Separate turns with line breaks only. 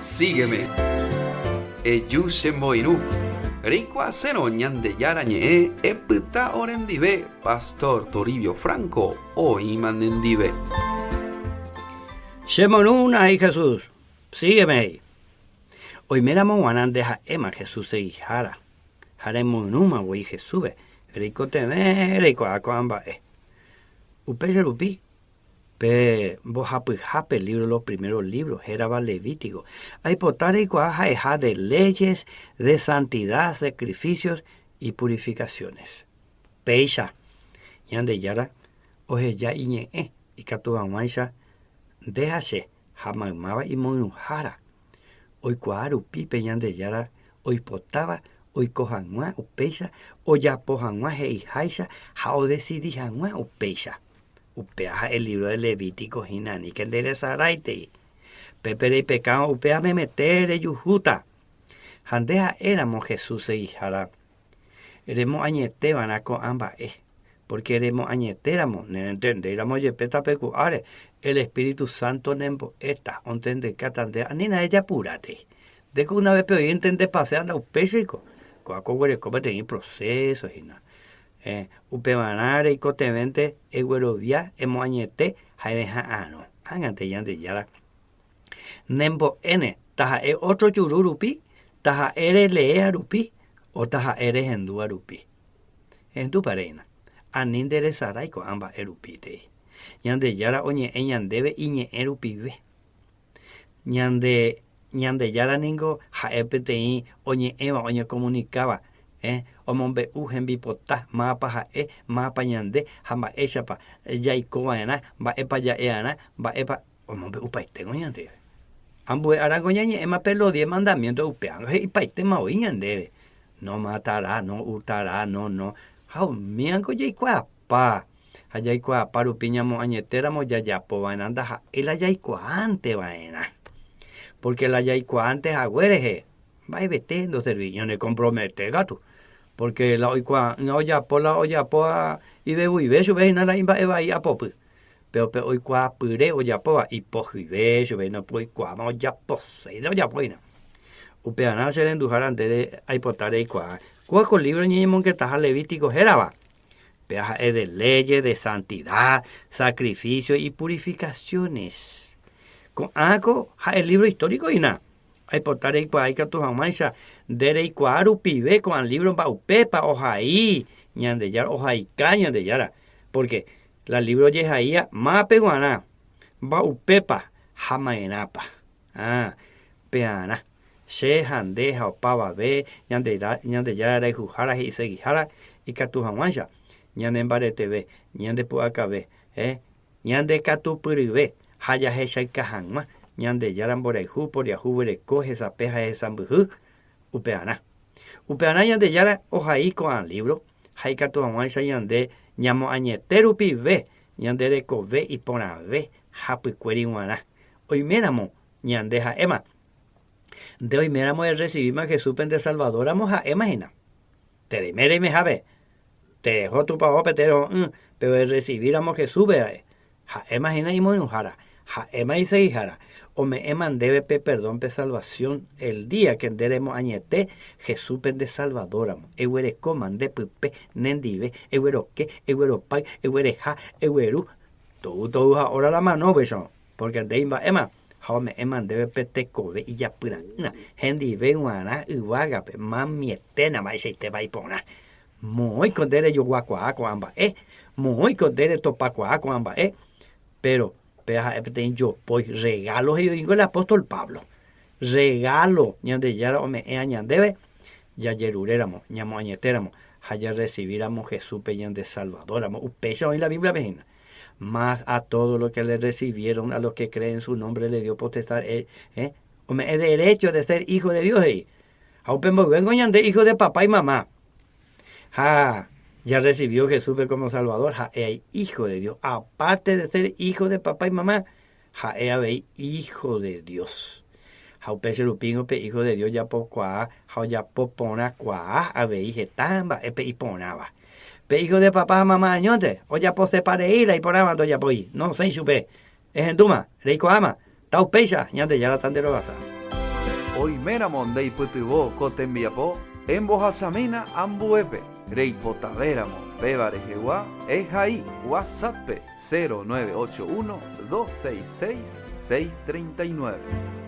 Sígueme. Eju che moirũ. Reikuaasérõ Ñandejára Ñe'ẽ epyta orendive Pastor Toribio Franco oĩma nendive.
Che moirũna he'i Jesús, Sígueme he'i. Oiméramo g̃uarã nde ha'éma Jesús segihára ha remoirũma voi Jesúspe, reikotevẽ reikuaa ko'ã mba'e. Upéicha rupi, Pe mbohapyhápe lívro Los primeros libros hérava Levítico, aipota reikuaa ha'eha de leyes, de santidad, sacrificios y purificaciones. Péicha, Ñandejára oheja iñe'ẽ ikatu hag̃uáicha nde ha che ha maymáva imoirũhára, oikuaa rupi pe Ñandejára oipotáva oiko hag̃ua upéicha, ojapo hag̃ua he'iháicha ha odesidi hag̃ua upéicha. Upéva ha'e lívro de Levítico hína, aníke nderesaráitei. Pépe reipekárõ upéva memete rejuhúta. Ha nde ha'éramo Jesús segihára, remoañete va'erã ko'ã mba'e, pórke remoañetéramo, nerentendéiramo jepe tapeku'áre, el espíritu sánto nembo'éta, ontendekáta nde, anína ejapurátei. Ndéko una vépe oĩ entendepase anda upéichaiko, kóa ko oguereko peteĩ proceso hína. Héẽ, upevarã reikotevẽnte eguerovia, emoañete ha ereha'arõ. Ág̃ante Ñandejára nembo'éne taha'e ótro juru rupi, taha'e releéa rupi o taha'e rehendúva rupi. Ehendúpa reína, ani nderesarái ko'ã mba'e rupítei. Ñandejára oñe'ẽ ñandéve iñe'ẽ rupive. Ñande Ñandejára ningo ha'e peteĩ oñe'ẽva, oñekomunikáva, eh, omombe'u hembipota, mávapa ha'e, mávapa ñande ha mba'éichapa jaiko va'erã, mba'épa ja'e arã, mba'épa omombe'upaiténgo ñandéve. Ambue árango ñañe'ẽma pe los diez mandamientos upévango he'ipaitéma voi ñandéve, no matará, no hurtará, no, no, ha umívango jaikuaapa. Ha jaikuaapa rupi ñamoañetéramo jajapo va'erã ndaha'éi la jaikuaánte va'erã. Pórke la jaikuaánte hague rehe, mba'evete ndoservíi, ñanekompromete katu. Pórke la oikuaa'ỹva ojapo la ojapóva ivevuive chupe hína la imba'e vai apopy. Péro pe oikuaapyre ojapóva ipohyive chupe hína, oikuaáma ojaposéinte ojapo hína. Upearã che renduhára nde aipota reikuaa. Kóva ko lívro ñañemongetaha Levítico hérava. Péva ha'e de leyes, de santidad, sacrificio y purificaciones. Ko'ã ko ha'e libro histórico hína. Aipota reikuaa ikatu hag̃uáicha nde reikuaa rupive ko'ã libro mba'upépa ohai Ñandejára, ohaika Ñandejára. Porque la libro ojehaía mávape g̃uarã, mba'upépa ha ma'erãpa. Ah, pearã. Che ha nde ha opavave Ñandejára rayhuhára he'isegihára ikatu hag̃uáicha ñanembareteve, ñandepu'akave, he, ñandekatupyryve ha jahechauka hag̃ua Ñandejára mborayhu, poriahuvereko, hesape ha hesãmbyhy upearã. Upearã Ñandejára ohai ko'ã lívro ha ikatu hag̃uáicha ñande ñamoañete rupive ñande rekove iporãve hapykuéri g̃uarã. Oiméramo ñande ha'éma Nde oiméramo erresivíma Jesúspe nde Salvadóramo ha'éma hína. Tereime reimehápe, tereho tupaópe tereho'ỹ, péro erresivíramo Jesúspe ra'e, ha'éma hína imoirũhára, ha'éma isegihára, ome'ẽma ndéve pe perdón pe salvasión el día ke nde remoañete Jesúspe nde Salvadóramo, eguerekóma nde pype nendive, egueroke, egueropáy, eguereha, egueru, tou tou ha óra la mano upéicharõ. Pórke nde imba'éma ha ome'ẽma ndéve pe tekove ijapyra'ỹra, hendive g̃uarã yvágape, mamieténa mba'eichaitépa iporã. Moõiko nde rejoguakuaa ko'ã mba'e, moõiko nde retopakuaa ko'ã mba'e, péro péva ha'e peteĩ jopói, rregálo he'i oĩngo el apóstol Pablo. Rregálo Ñandejára ome'ẽva ñandéve jajeruréramo, ñamoañetéramo ha jarresivíramo Jesúspe ñande Salvadóramo. Upéicha oĩ la Bíbliape hína. Más a todo lo que le recibieron, a los que creen en su nombre, le dio potestad, eh, eh, ome'ẽ derecho de ser hijo de Dios he'i. Ha upe mboyvéngo ñande hijo de papá y mamá. Ha ya recibió Jesúspe como Salvador, ha'e ai hijo de Dios. Aparte de ser hijo de papá y mamá, ha'e avei hijo de Dios. Ha upéicha rupíngo pe hijo de Dios ojapokuaa ha ojapo porãkuaa avei heta mba'épe iporãva. Pe hijo de papá ha mamá añónte ojaposepa rei la iporãva ndojapói, nosẽi chupe. Ehendúma, reikuaáma, ta upéicha, Ñandejára tanderovasa.
Oiméramo ndeipytyvõ ko tembiapo, embohasamína ambuépe. Reipotavéramo péva rehegua, ehai WhatsApp-pe 0981 266 639.